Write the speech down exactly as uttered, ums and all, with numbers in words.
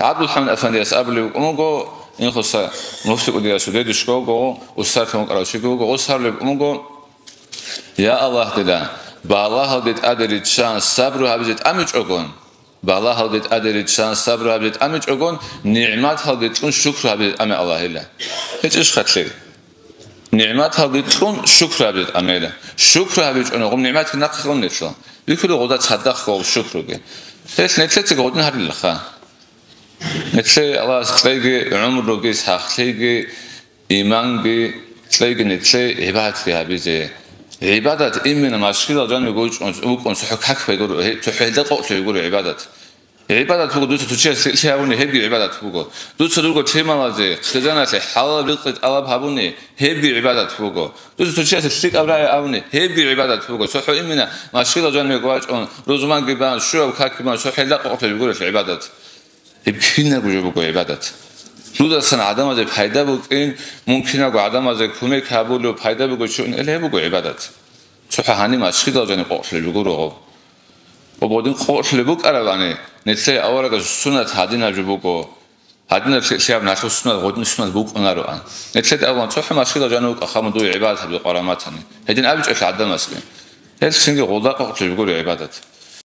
ГӀабдулхӀамид Афандияс абулеб букӀун буго, инхоса муфти кӀудиясул дедушка вуго, устарлъун вукӀарав чиги вуго, гъос абулеб букӀун буго: «Я Аллагь, дида, балагьалде тӀаде риччан сабру гьабизе тӀамичӀогон, балагьалде тӀаде риччан сабру гьабизе тӀамичӀогон, нигӀматалде кьун шукру гьабизе тӀаме Аллагьила». ГьечӀищ хъалъи? НигӀматалде кьун шукру гьабизе тӀамейила. Шукру гьабичӀони, гъум нигӀматги нахъе гъунелъул. Бихьулеб гъуда цадахъ гъов шукруги. Гьелъ нилъецаги гъудин гьарилаха. Нилъее Аллагьас кьейги гӀумруги, сахлъиги, иманги, кьейги нилъее гӀибадатги гьабизе. ГӀибадат имина машгьидал жанив вукӀун, вукӀун цохӀо как бегуро, гье-, цохӀо гьелда къокълъи бегуро гӀибадат. ГӀибадат буго дуца цо чияс лъикӀлъи гьабуни, гьебги гӀибадат буго. Дуца дурго лъималазе, хъизаналъе хӀалал ризкъи тӀалаб гьабуни, гьебги гӀибадат буго. Дуца цо чиясе лъикӀаб рагӀи абуни, гьебги гӀибадат буго. ЦохӀо имина машгьидал жанив вачӀун, рузманги бан, щуаб какги бан, цохӀо гьелда къокълъи бегурелъул гӀибадат. Гьеб кинабго жо буго гӀибадат. Дудасан гӀадамазе пайда букӀин, мун кинабго гӀадамазе кумек гьабулев пайда буго чи ун, гьеб буго гӀибадат. ЦохӀо гьаниб машгьидал жанив къокълъи бегуро гъов. Ва гъодин къокълъи букӀарабани, нилъее аварагас сунат гьадинаб жо буго. Гьадинаб лъикӀлъи гьаб налъу сунат, гъодин сунат букӀунароан. Нилъеда абун, цохӀо машгьидал жанив вукӀа, хаму дуе гӀибадат гьабизе къвараматани. Гьедин абичӀелъ гӀадамасги. Гьел цинги гъолда къокълъи бегуро гӀибадат.